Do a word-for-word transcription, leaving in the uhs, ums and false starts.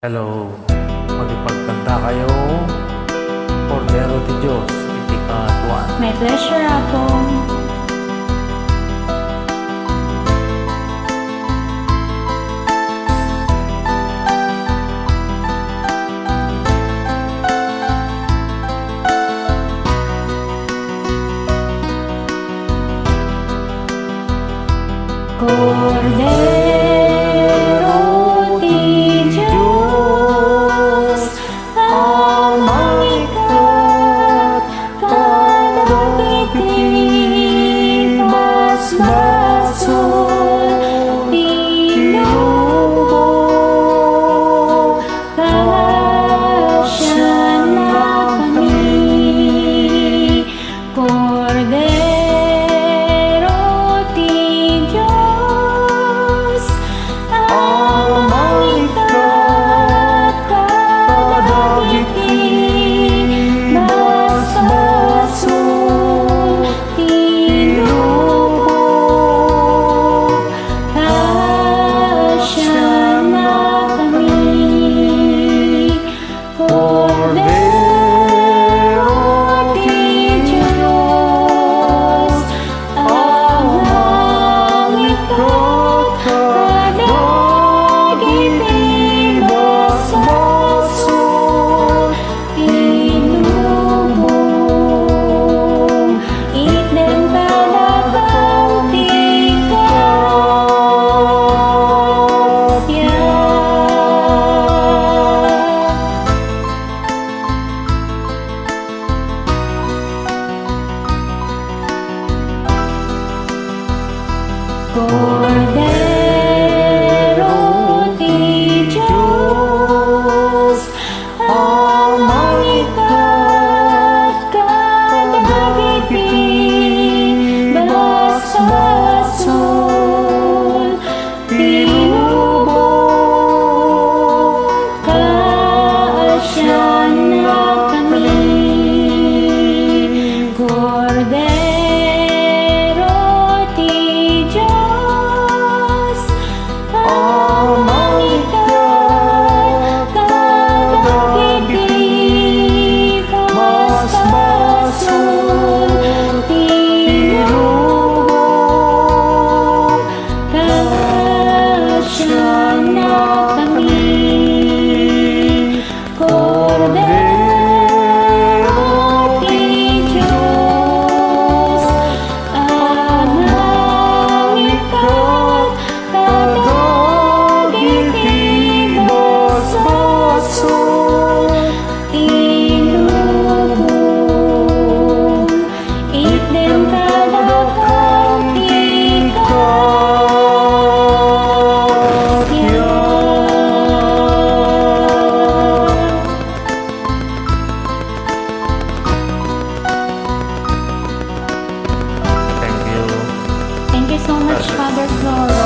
Hello. Makipagkantakayo, Kordero ti Dios, iti kaaduan. My pleasure, Apo. Kordero ti Dios a mangikkat kadagiti basbasol ti lubong, kaasiannakami. Kordero ti Dios a mangikkat kadagiti basbasol ti lubong, kaasiannakami. Kordero ti Dios a mangikkat kadagiti basbasol ti lubong, itdem kadakami ti kappia. Kordero ti Dios a mangikkat kadagiti basbasol ti lubong, kaasiannakami. Kordero ti Dios a mangikkat kadagiti basbasol ti lubong, kaasiannakami. Kordero ti Dios a mangikkat kadagiti basbasol ti lubong, itdem kadakami ti kappia. Thank you. Thank you so much, Father Floro.